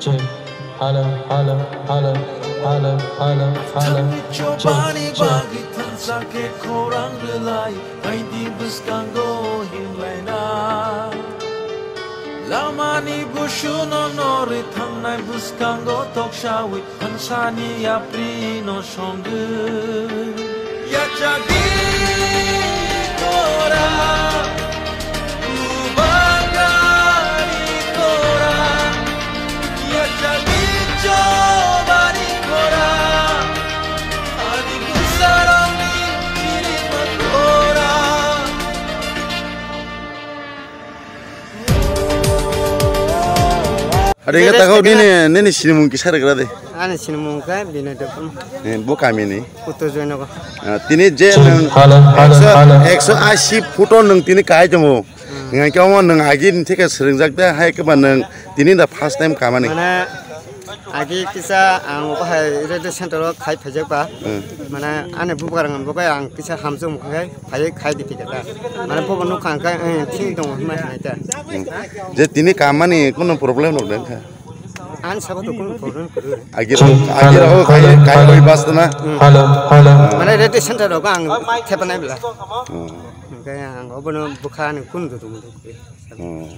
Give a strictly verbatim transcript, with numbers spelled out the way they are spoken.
Check. Hello, hello, hello, hello, hello, hello. Check, check. Chobani bagwi thansa khe khorang rwlai, aidi bwskango himlaina. Lamani busuno norwi thangnai bwskango toksawi thansani yaprino songwi. Yachagwi kora, bubagari kora, yachagwi chobani kora, ani bwsarokni kirima kora. Ari khe takhok nini, nini sinimung kisa rwgra de. Ani sinimung khe Binoy Debbarma. Eh, bo kamini? Uttor Joynagar. Ah, tini je nwng ekso, ekso ashi photo nwng tini kai tongo. Hmm. Hingkhe omo nwng agi ni theke swrwngjak de, hai khe ba nwng tini da first time kamani. Mane agi kisa ang obo hai radio center o khai phaijak ba. Hmm. Mane ani bubagrang bo khe ang kisa hamjak mokhe phaiwi khai di ticket ta. Mane bobo nukha hwnkhe, eh, thik tongo hwnma hinai ta. Hmm. Je tini kamani kunu problem rok de wngkha? Ani sabo to kunu problem kwrwi. Agi rok, agi rok khai, khai oi bas na. Hmm. Hello, hello. Mane radio center rok ang thepanai bla. Hmm. Hwnkhe ang obono bwkha ani kunu dudu mudu kwrwi. Hmm.